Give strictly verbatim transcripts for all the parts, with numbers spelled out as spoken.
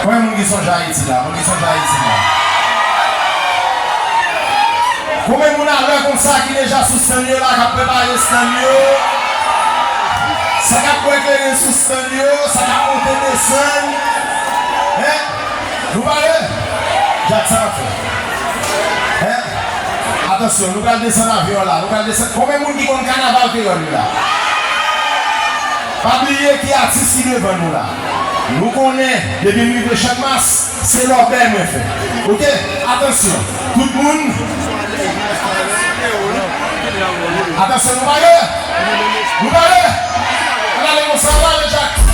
Konbyen moun ki sonje Ayiti la? Moun ki sonje Ayiti la? Konbyen moun alè konsa ki deja sou stand yo la, k ap prepare stand yo? Sa k ap bwè kleren sou stand yo, sa k ap monte desann? Hein? Nou pare? Jak sa n ap fè. Hein? Atansyon, nou pral desann avyon an la. Nou pral desann. Konbyen moun ki konn kanaval kreyòl yo la? Pa bliye ki atis ki devan nou la. Nou konnen, depi m rive Channmas, se lòbèy mwen fè. Oke? Atansyon. Tout moun. Atansyon, nou pare? Nou pare? Ann ale konsa, ann ale, Jak.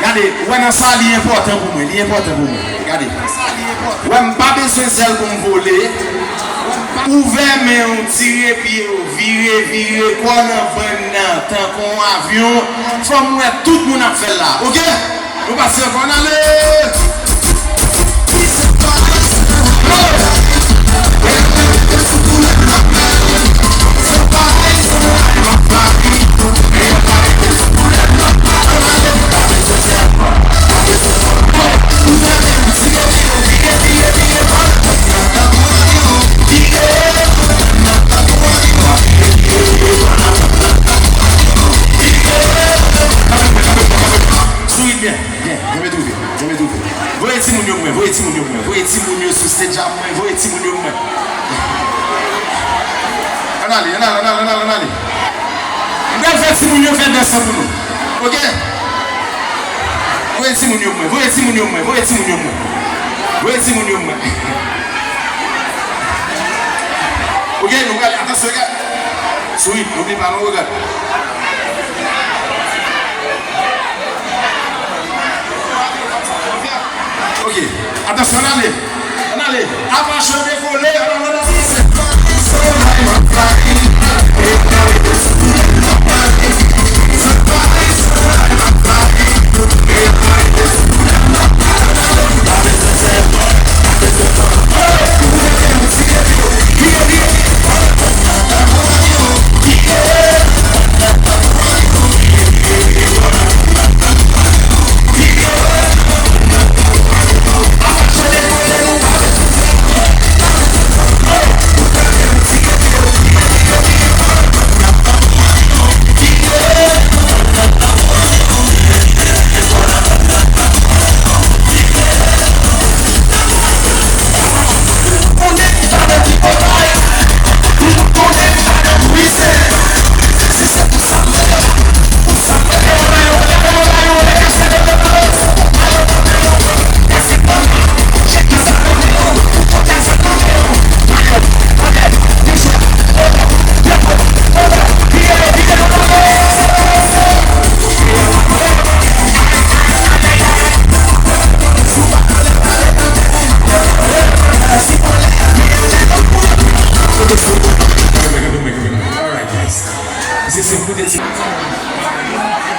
Gade, ou wè nan sa, li enpòtan pou mwen, li enpòtan pou mwen. Gade. Ou wè, m pa bezwen zèl pou m vole. Ouvè men w, tire pye w, vire, vire kò w nan bann nan, tankou yon avyon. Fò m wè tout moun ap fè l la, oke? Nou pase ankò, ann ale! Sou ritm, byen, byen, byen, byen twouve, byen, byen twouve. Voye timoun yo pou mwen, voye timoun yo pou mwen, voye timoun yo sou stage la pou mwen, voye timoun yo pou mwen. Ann ale, ann ale, ann ale, ann ale, ann ale. M pral fè timoun yo fè dans lan pou nou. Oke? Voye timoun yo pou mwen, voye timoun yo pou mwen, voye timoun yo pou mwen. Voye timoun yo pou mwen. Oke, nou prale, atansyon, gade. Sou ritm, oubli pa, nou regade. Oke, atansyon, ann ale. Ann ale. Apache dekole, ann ale, ann ale.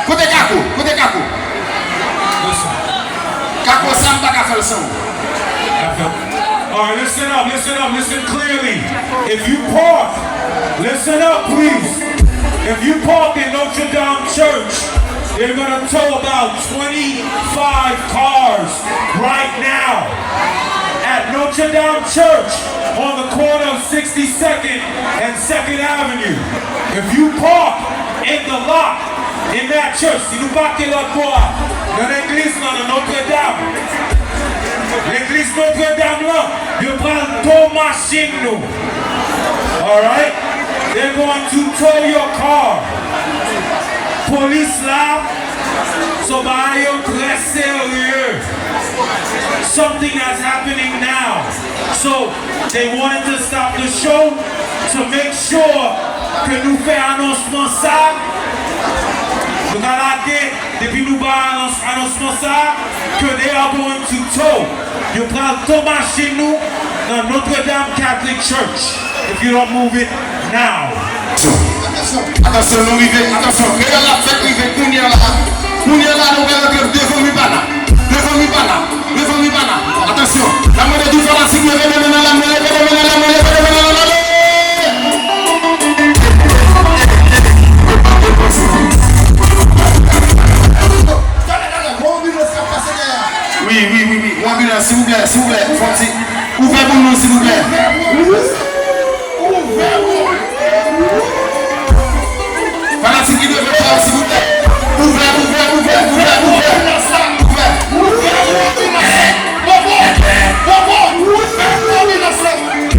Kote Kako? Kote Kako? Kako sa m pa ka fè l san ou. All right, listen up, listen up, listen clearly. If you park, listen up, please. If you park in Notre Dame Church, they're gonna tow about twenty-five cars right now at Notre Dame Church on the corner of sixty-second and Second Avenue. If you park in the lot in that church, si nou pake lòt bò a, nan legliz lan, nan Notre Dame, legliz Notre Dame lan, yo pral tow machin nou. Alright? They're going to tow your car. Polis la, so bagay yo trè serye. Something that's happening now. So, they wanted to stop the show to make sure ke nou fè anonsman sa. Nou ka lage, depi nou bay anons, anonsman sa, ke they are going to tow. Yo pral tow machin nou nan Notre Dame Catholic Church. If you don't move it now. Atansyon, nou rive, atansyon, reyèl la fèk rive kounye a la. Kounye a la, nou pral rantre devan Ribana. Devan Ribana, devan Ribana. Atansyon, n ap mande tout fanatik leve de men nan lè, leve de men nan lè, leve de men nan lè, ale! Wi, wi, wi, wi. Yon anbilans, silvouplè, silvouplè. Fò ti. Ouvè pou nou, silvouplè. Fanatik ki dwe fè sa, silvouplè. Ouvè, ouvè, ouvè, ouvè, ouvè. Ouvè.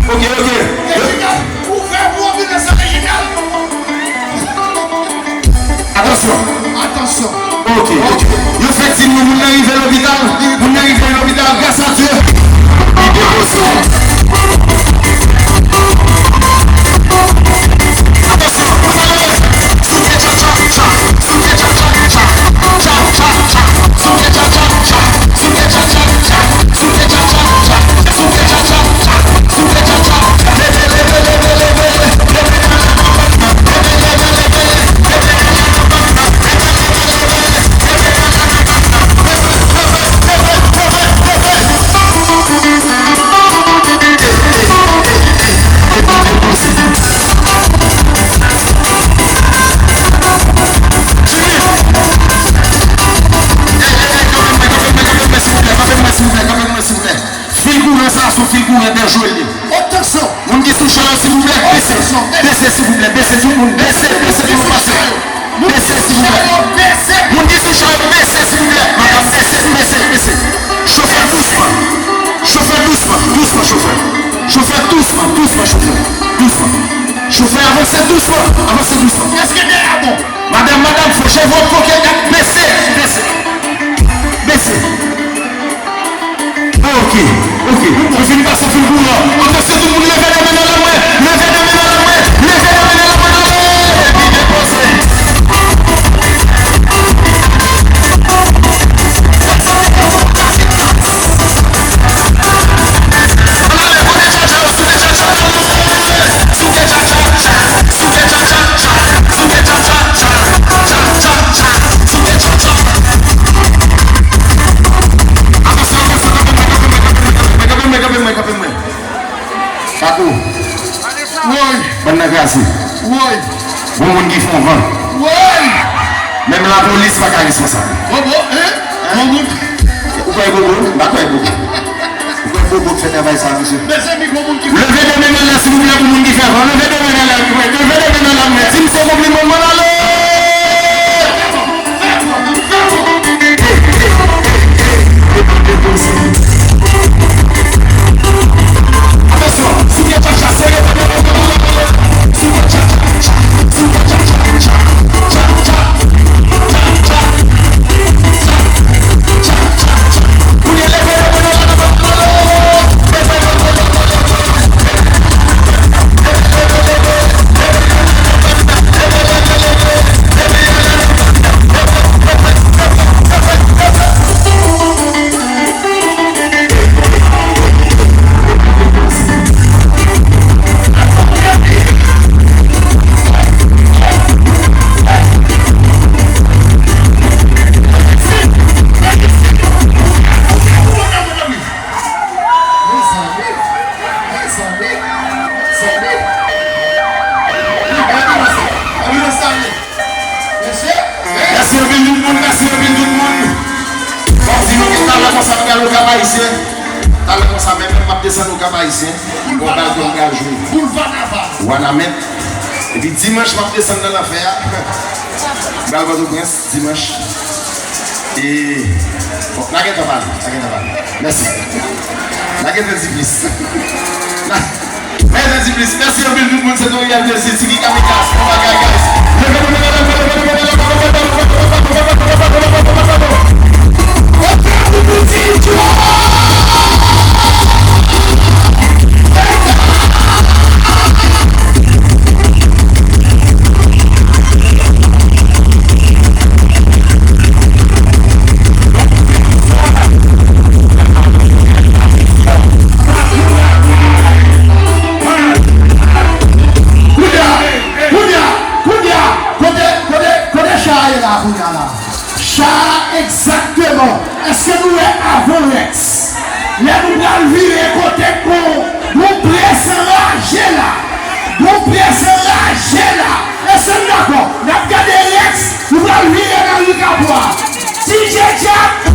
Ok, ok. Atansyon. Atansyon. Ok, ok. Yo fèk di nou moun nan rive lopital. Moun nan rive lopital, gras a Dye. Li depoze. Atansyon. Fil kouran sa a, se yon fil kouran danjre li ye. Atansyon! Moun ki sou chay yo, silvouplè, bese. Bese, silvouplè, bese, tout moun, bese, bese pou nou pase. Bese, silvouplè. Moun ki sou chay yo, bese, silvouplè. Madanm, bese, bese, bese. Chofè, dousman. Chofè, dousman, dousman, chofè. Chofè, dousman, dousman, chofè. Dousman. Chofè, avanse dousman, avanse dousman. Èske dèyè a bon? Madanm, madanm, fò cheve w koke, gad, bese, bese. Bese. Ok, ok. Nou fin pase fil kouran. Atansyon, tout moun leve de men nan lè mwen. Leve de men nan lè mwen. Leve de men nan lè mwen. Ale! Epi depoze. Kanpe mwen, kanpe mwen, kanpe mwen, kanpe mwen. Kako. Woy. Bann nan kraze. Woy. Gon moun ki fè yon van. Woy. Menm lapolis pa ka responsab. Bobo, hein? Gon moun. Ou kwè Bobo? M pa kwè Bobo. Ou kwè Bobo k fè travay sa, mesye? Mezanmi, gon moun ki fè. Leve de men nan lè, silvouplè, pou moun ki fè van. Leve de men nan lè, leve de men nan lè, mwen. Di m se konpliman, mwen ale! Desann Okap Ayisyen, m gon bal ke m pral jwe Wanament. Epi dimanch, m ap desann nan lanfè a. M pral Pòtoprens, dimanch. E, bon, n a gentan pale, n a gentan pale. Mèsi. N a gentan di plis. N a, n a gentan di plis. Mèsi anpil tout moun, se Toriel Desi, Tiki Kamikaze, bon bagay, guys. Leve nou, leve nou, leve nou, leve nou, leve nou, leve nou, leve nou, leve nou, leve nou, leve nou, leve nou, leve nou. Kounye a, kounye a, kounye a, kote, kote, kote cha a ye la, kounye a la? Cha a egzakteman. Èske nou wè avan Rex? Lè nou pral vire kote gon, gon près anraje la. Gon près anraje la. Èske n dakò? N ap gade Rex, nou pral vire nan ri Kapwa. D J Jack,